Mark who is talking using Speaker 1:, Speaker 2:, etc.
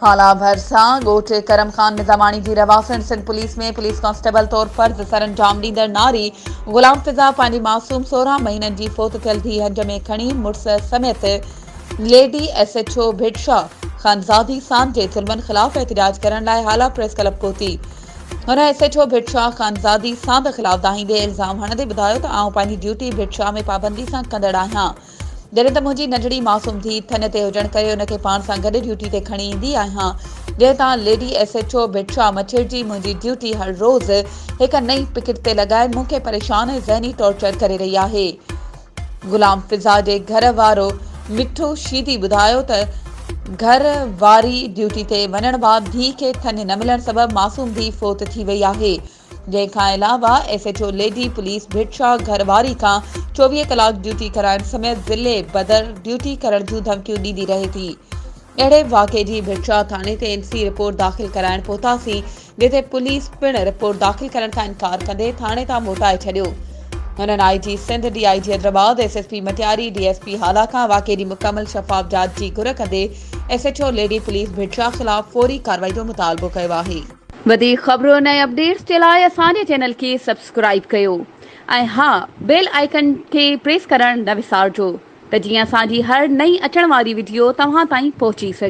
Speaker 1: هالا ڀرسان ڳوٺ ڪرم خان نظاماڻي جي رهواسڻ سنڌ پوليس ۾ پوليس ڪانسٽيبل طور فرض سرانجام ڏيندڙ ناري غلام فضا پنهنجي معصوم 16 مهينن جي فوت ٿيل ڌيء هنج ۾ کڻي مڙس سميت lady S H O Bhit Shah Khanzadi سان جي ظلمن خلاف احتجاج ڪرڻ لاء هالا پريس ڪلب پهتي. هن S H O Bhit Shah Khanzadi Sand خلاف دانهيندي الزام هڻندي ٻڌايو ته آئون پنهنجي ڊيوٽي ڀٽ شاهه ۾ پابندي سان ڪندڙ آهيان. جڏهن ته منهنجي ننڍڙي معصوم ڌيء ٿڃ تي هجڻ ڪري ان کي پاڻ سان گڏ ڊيوٽي تي کڻي ايندي آهيان، جنهن تان lady S H O Bhitshah مڇرجي منهنجي ڊيوٽي هر روز هڪ نئين پڪٽ تي لڳائي مون کي پريشان ۽ ذهني ٽارچر ڪري رهي آهي. غلام فضا جي گهر وارو مٺو شيدي ٻڌايو ته گهر واري ڊيوٽي تي وڃڻ بعد ڌيء کي ٿڃ نه ملڻ سبب معصوم ڌيء فوت ٿي وئي آهي. جنهن کان علاوه S H O lady police Bhit Shah گهر واري کان 24 ڪلاڪ ڊيوٽي ڪرائڻ سميت ضلعي بدر ڊيوٽي ڪرڻ جون ڌمڪيون ڏيندي رهي ٿي. اهڙي واقعي جي ڀٽ شاهه ٿاڻي تي اين سي رپورٽ داخل ڪرائڻ پهتاسين جتي پوليس پڻ رپورٽ داخل ڪرڻ کان انڪار ڪندي ٿاڻي تان موٽائي ڇڏيو. هنن I G Sindh, D I G Hyderabad, S S P Matiari, D S P Hala کان واقعي جي مڪمل شفاف جاچ جي گهر ڪندي S H O lady police Bhit Shah خلاف فوري ڪارروائي جو مطالبو ڪيو آهي. وڌيڪ خبرن ۽ اپڊيٽس جي لاء اسان جي چينل کي سبسڪرائيب ڪيو ۽ ها بيل آئيڪن کي پريس ڪرڻ نه وسارجو ته جيئن اسان جي هر نئين اچڻ واري وڊيو توهان تائين پهچي سگهي.